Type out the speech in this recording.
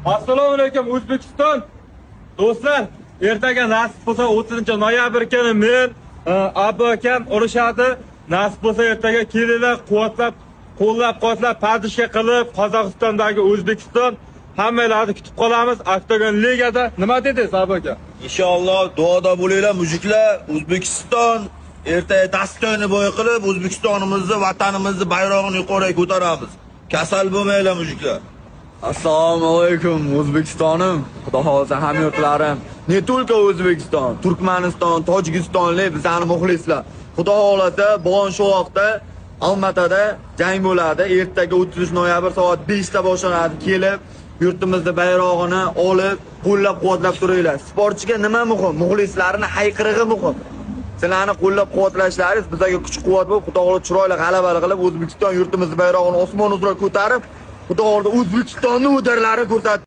Assalomu alaykum, O'zbekiston. Do'stlar, ertaga nasib bo'lsa 30 noyabr kuni men, Abu akam urushadi. Nasib bo'lsa ertaga kelinglar, quvvatlab, qo'llab-quvvatlab, поддержка qilib, Qozog'istondagi O'zbekiston hammanglarni kutib qolamiz Oktagon Ligada. Nima dedingiz, Abu aka? Inshaalloh duoda bo'linglar, мужик lar. O'zbekiston ertaga достойный бой qilib, O'zbekistonimizni, vatanimizni bayrog'ini yuqoriga ko'taramiz. Kasal bo'lmanglar, мужик lar. Assalomu alaykum, O'zbekistonim. Xudo xohlasa, hamyurtlarim. Не только O'zbekiston, Turkmaniston, Tojikistonlik bizani muxlislar. Xudo xohlasa, bugun shu vaqtda Olmaotada jang bo'ladi. Ertaga 30 noyabr soat 5 da boshlanadi. Kelib, yurtimizni bayrog'ini olib, qo'llab-quvvatlab turinglar. Sportchiga nima muhim? Muxlislarning hayqirig'i muhim. Sizlarni qo'llab-quvvatlashlaringiz bizga kuch-quvvat bo'lib, Xudo xohlasa chiroyli g'alaba qilib, O'zbekiston yurtimizni bayrog'ini osmon uzra ko'tarib, Xudo xohlasa O'zbekistonni удар lari ko'rsatib.